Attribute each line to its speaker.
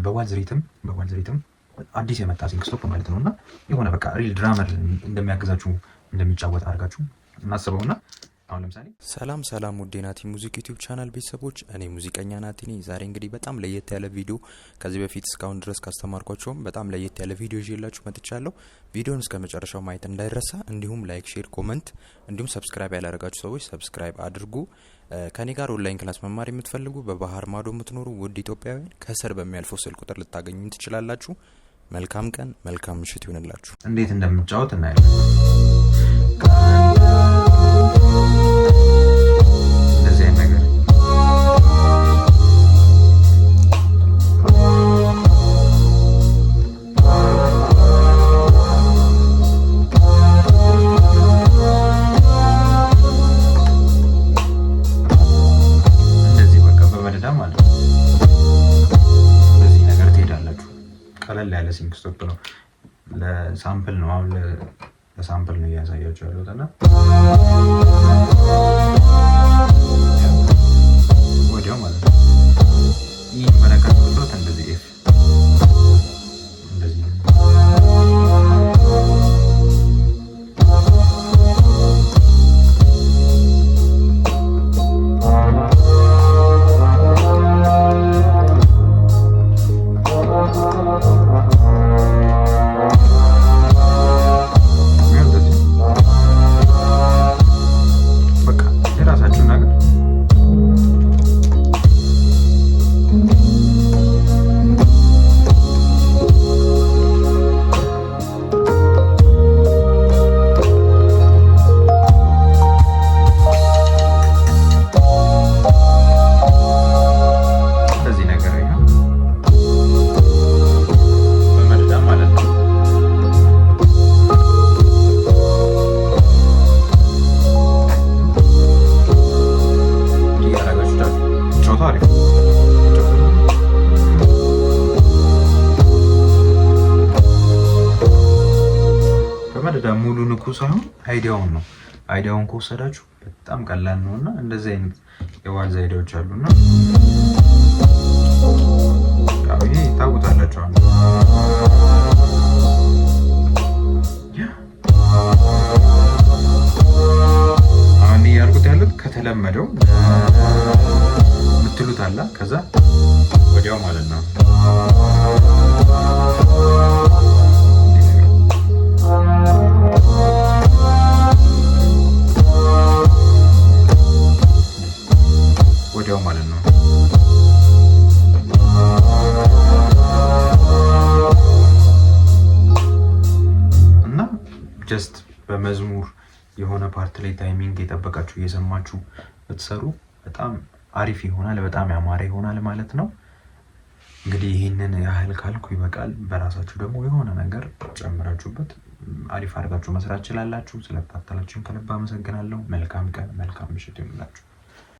Speaker 1: በ waltz rhythm አዲስ የመጣ sync stop ማለት ነው። እና የሆነ በቃ real drummer እንደሚያግዛችሁ፣ እንደሚጫወት አድርጋችሁ እናስበውና አሁን ለምሳሌ
Speaker 2: ሰላም ሰላም ውድ ናቲ Music YouTube channel ቤተሰቦች፣ እኔ ሙዚቀኛ ናቲ ነኝ። ዛሬ እንግዲህ በጣም ለየት ያለ ቪዲዮ፣ ከዚህ በፊት እስካሁን ድረስ ካስተማርኳቸውም በጣም ለየት ያለ ቪዲዮ ይዤላችሁ መጥቻለሁ። ቪዲዮን እስከ መጨረሻው ማየት እንዳይረሳ፣ እንዲሁም like፣ share፣ comment እንዲሁም subscribe ያላደረጋችሁ ሰዎች subscribe አድርጉ። ከኔ ጋር online class መማር የምትፈልጉ በባህር ማዶ የምትኖሩ ውድ ኢትዮጵያውያን ከስር በሚያልፈው ስልክ ቁጥር ልታገኙኝ ትችላላችሁ። መልካም ቀን፣ መልካም ምሽት ይሁንላችሁ።
Speaker 1: እንዴት እንደምጫወት እናያለን። እንደዚህ አይነት ነገር። እንደዚህ በቃ በመደዳ ማለት ነው። እንደዚህ ነገር ትሄዳላችሁ። ቀለል ያለ sync stop ነው። ለ sample ነው፣ አሁን ለ sample ነው እያሳያችሁ ያለሁት እና ወዲያው ማለት ነው። ይህ መለካት ቁጥሮት እንደዚህ F እንደዚህ ነው። እንደዚህ በቃ የራሳችሁን ነገር። እንደዚህ ነገር ይኸው በመደዳ ማለት ነው። እያደረጋችሁ ጨዋታ አሪፍ ነው። በመደዳ ሙሉ ንኩ ሳይሆን idea ውን ነው። Idea ውን ከወሰዳችሁ በጣም ቀላል ነው እና እንደዚህ አይነት የ waltz idea ዎች አሉና ያው ይሄ ታውቁታላችሁ። አሁን አሁን እያልኩት ያሉት ከተለመደው የምትሉት አለ፣ ከዛ ወዲያው ማለት ነው። እንዲህ ነገር። ወዲያው ማለት ነው። እና just በመዝሙር የሆነ part ላይ timing የጠበቃችሁ እየሰማችሁ ብትሰሩ በጣም አሪፍ ይሆናል፣ በጣም ያማረ ይሆናል ማለት ነው። እንግዲህ ይህንን ያህል ካልኩ ይበቃል። በራሳችሁ ደግሞ የሆነ ነገር ጨምራችሁበት አሪፍ አድርጋችሁ መስራት ትችላላችሁ። ስለተከታተላችሁን ከልብ አመሰግናለሁ። መልካም ቀን፣ መልካም ምሽት ይሁንላችሁ።